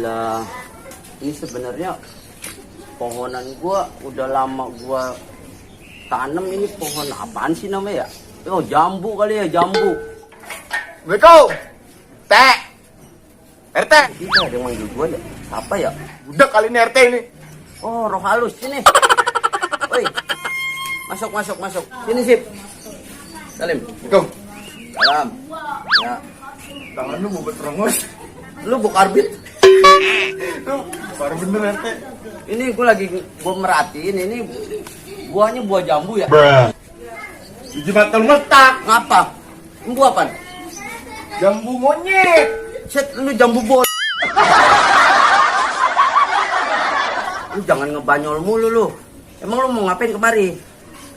Alhamdulillah. Ini sebenarnya pohonan gua udah lama gua tanam. Ini pohon apaan sih namanya ya? Oh, jambu kali ya, jambu. Assalamualaikum. Teh. RT. Kita ada yang manggil gua ya? Apa ya? Udah kali ini RT ini. Oh, roh halus sini. Oi. Masuk. Sini, Sip. Salim. Assalamualaikum. Salam. Ya. Tangan lu bobot terengos. Lu buka arbit. Tuh, baru bener RT. Ini gua merhatiin ini buahnya buah jambu ya. Biji batal letak. Ngapa? Ini buah apa? Jambu monyet. Set, lu jambu bol. Lu jangan ngebanyol mulu lu. Emang lu mau ngapain kemari?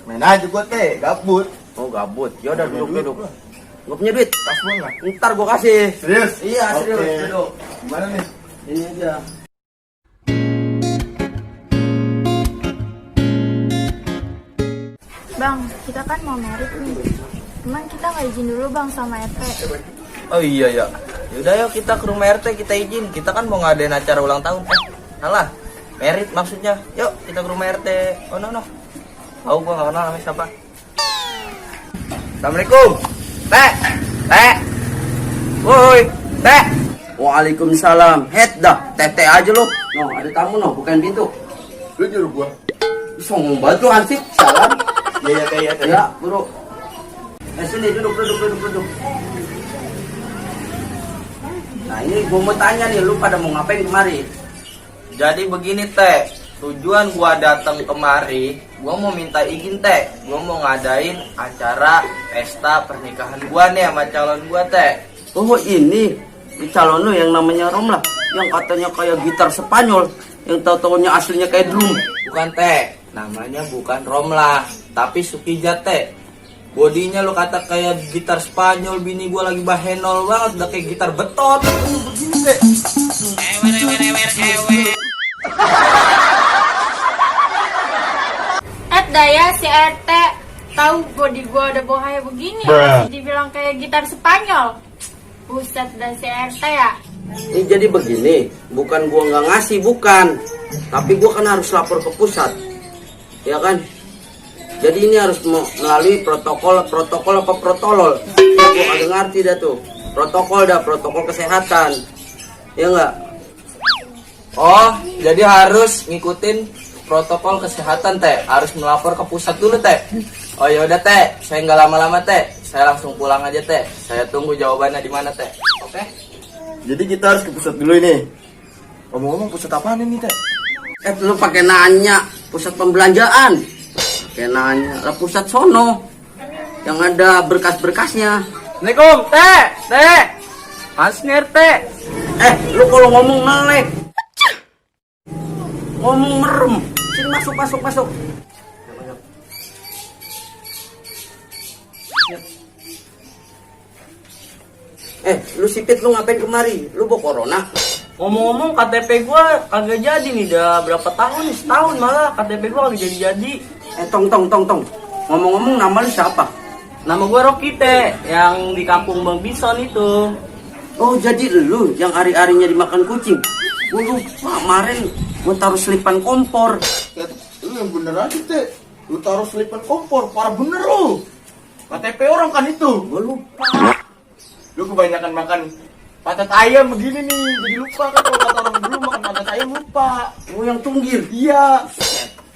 Main aja gua teh, gabut. Oh, gabut. Ya udah duduk. Gua punya duit. Tas gua enggak? Ntar gua kasih. Serius? Iya, serius. Oke. Duduk. Gimana nih? Ini aja. Bang, kita kan mau merit nih. Cuman kita nggak izin dulu bang sama RT. Oh iya ya. Yaudah yuk kita ke rumah RT, kita izin. Kita kan mau ngadain acara ulang tahun. Salah. Merit maksudnya. Yuk kita ke rumah RT. Oh no. Oh gua gak kenal namanya siapa. Assalamualaikum. Teh. Woi, Teh. Waalaikumsalam. Head dah. Tete aja lu. No, ada tamu no, bukan pintu. Lu nyuruh gua. Songong banget lu ansip. Salam. Iya teh. Ya, bro. Sini duduk. Nah, ini gua mau tanya nih, lu pada mau ngapain kemari? Jadi begini Teh. Tujuan gua datang kemari, gua mau minta izin Teh. Gua mau ngadain acara pesta pernikahan gua nih sama calon gua Teh. Oh, ini calon lu yang namanya Romlah, yang katanya kayak gitar Spanyol, yang tahu-taunya aslinya kayak drum. Bukan Teh, namanya bukan Romlah, tapi Sukija Teh. Bodinya lu kata kayak gitar Spanyol, bini gua lagi bahenol banget, udah kayak gitar beton. Begini Teh. Daya si RT tahu body gua udah bohaya begini masih dibilang kayak gitar Spanyol. Buset dah si RT ya. Ini jadi begini, bukan gua nggak ngasih, bukan. Tapi gua kan harus lapor ke pusat, ya kan? Jadi ini harus melalui protokol apa protolol. Ya, gua agak ngerti dah tuh. Protokol kesehatan. Ya enggak? Oh, jadi harus ngikutin protokol kesehatan Teh, harus melapor ke pusat dulu Teh. Oh yaudah Teh, saya nggak lama-lama Teh, saya langsung pulang aja Teh. Saya tunggu jawabannya di mana Teh. Oke? Jadi kita harus ke pusat dulu ini. Ngomong-ngomong pusat apaan ini teh? Lu pakai nanya pusat pembelanjaan. Pakai nanya lah pusat sono yang ada berkas-berkasnya. Assalamualaikum Teh. Masnir Teh. Lu kalau ngomong melek, ngomong merem. Sini masuk. Lu sipit, lu ngapain kemari? Lu bawa corona? Ngomong-ngomong KTP gua kagak jadi nih, udah berapa tahun nih, setahun malah KTP gua kagak jadi. Tong. Ngomong-ngomong, nama lu siapa? Nama gua Rocky Teh, yang di kampung Bang Bison itu. Oh, jadi lu yang hari-harinya dimakan kucing. Gua lupa kemarin gua taruh selipan kompor. Lu yang bener aja teh. Lu taruh selipan kompor, parah bener lu. KTP orang kan itu. Gua lupa. Lu kebanyakan makan patat ayam begini nih, jadi lupa kan kalau kata orang dulu makan patat ayam lupa. Oh, yang tunggir. Iya.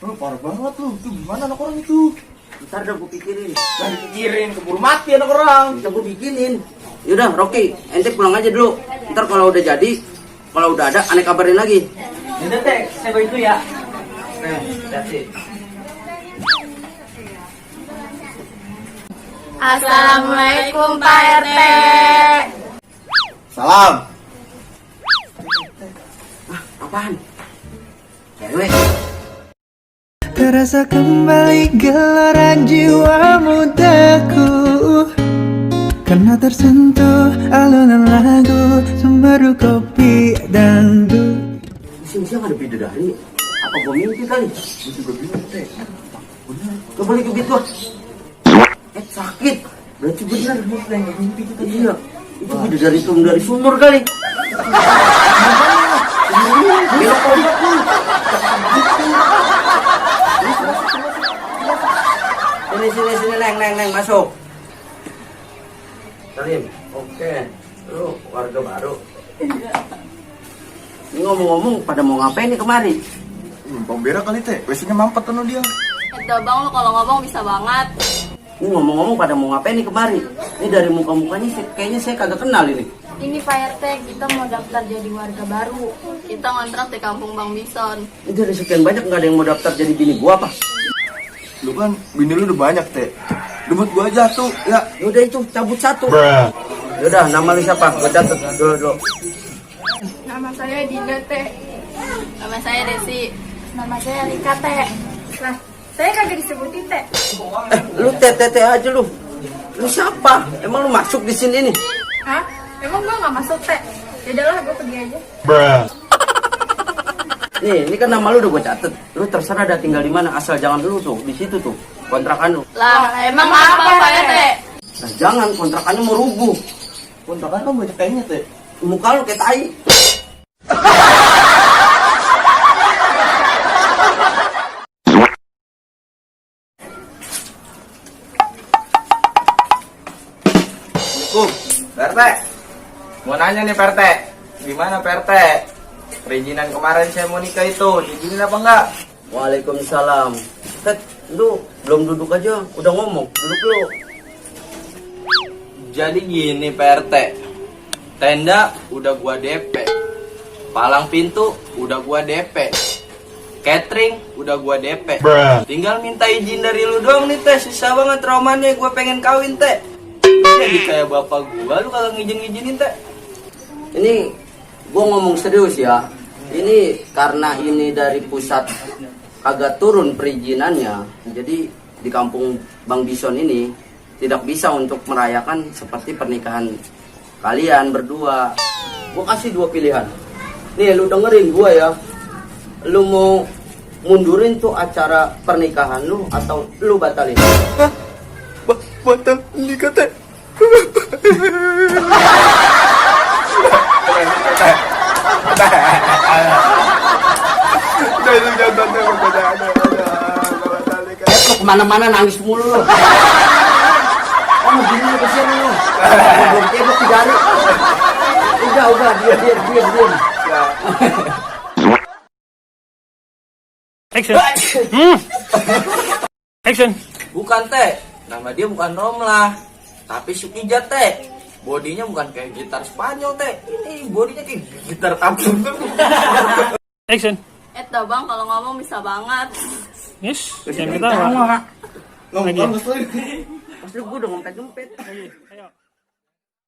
Lu parah banget lu. Itu gimana anak orang itu? Ntar dah gua pikirin. Jangan dipikirin, keburu mati anak orang. Bisa gua bikinin. Yaudah, Rocky, ente pulang aja dulu. Ntar kalau udah jadi, kalau udah ada, aneh kabarin lagi. Udah Teh, saya bawa itu ya. That's it. Assalamualaikum Pak RT. Salam. Apaan? Cewek. Terasa kembali gelora jiwa mudaku, karena tersentuh alunan lagu Sumberu kopi dangdut. Siang-siang ada bidadari. Apa gua mimpi kali? Gua juga bingung teh. Bener. Gua balik ke beat gua. Sakit. Berarti bener lu teh mimpi kita. Iya. Itu bidadari turun dari sumur kali. Minum obat lu. Sini, neng, masuk. Salim, oke. Lu warga baru. Ini ngomong-ngomong pada mau ngapain nih kemari? Bang berak kali teh, biasanya mampet tuh dia. Udah bang, lo kalau ngomong bisa banget. Ini ngomong-ngomong pada mau ngapain nih kemari? Ini dari muka-mukanya kayaknya saya kagak kenal ini. Ini Pak RT, kita mau daftar jadi warga baru. Kita ngontrak di kampung Bang Bison. Ini dari sekian banyak nggak ada yang mau daftar jadi bini gua apa? Lu kan bini lu udah banyak teh. Debut gua aja tuh, ya. Udah itu cabut satu. Yaudah, nama lu siapa? Gua catat dulu. Nama saya Dinda Teh. Nama saya Desi. Nama saya Rika Teh. Nah, saya kagak disebutin Teh. Lu tete aja lu. Lu siapa? Emang lu masuk di sini nih? Hah? Emang gua nggak masuk Teh? Yaudahlah, gua pergi aja. Nih, ini kan nama lu udah gua catet. Lu terserah dah tinggal di mana, asal jangan dulu tuh di situ tuh kontrakan lu. Lah, emang apa Pak RT? Nah, jangan kontrakannya mau rubuh. Kontrakan kan banyak kayaknya teh. Muka lu kayak tai. PRT, mau nanya nih PRT, gimana PRT? Perizinan kemarin saya mau nikah itu, diizinin apa enggak? Waalaikumsalam. Tet, lu belum duduk aja, udah ngomong. Duduk lu. Jadi gini PRT, tenda udah gua DP, palang pintu udah gua DP, catering udah gua DP. Tinggal minta izin dari lu doang nih teh, susah banget romannya gua pengen kawin teh. Jadi kayak bapak gua, lu kagak ngizinin teh. Ini gua ngomong serius ya. Ini karena ini dari pusat kagak turun perizinannya. Jadi di kampung Bang Bison ini tidak bisa untuk merayakan seperti pernikahan kalian berdua. Gua kasih dua pilihan. Nih lu dengerin gua ya. Lu mau mundurin tuh acara pernikahan lu atau lu batalin? Batal nikah teh. Lu kemana-mana nangis mulu lu. Kamu gini lu kesian lu. Belum cebok 3 hari. Udah, diam. Action. Action. Bukan teh, nama dia bukan Romlah, tapi Sukijat teh. Bodinya bukan kayak gitar Spanyol teh, ini bodinya kayak gitar tabung tuh. Action. Udah bang, kalau ngomong bisa banget. Yes. Jangan ketawa. Ngomong Lagi. bagus tuh. Pas lu gua udah ngompet-ngompet. Ayo.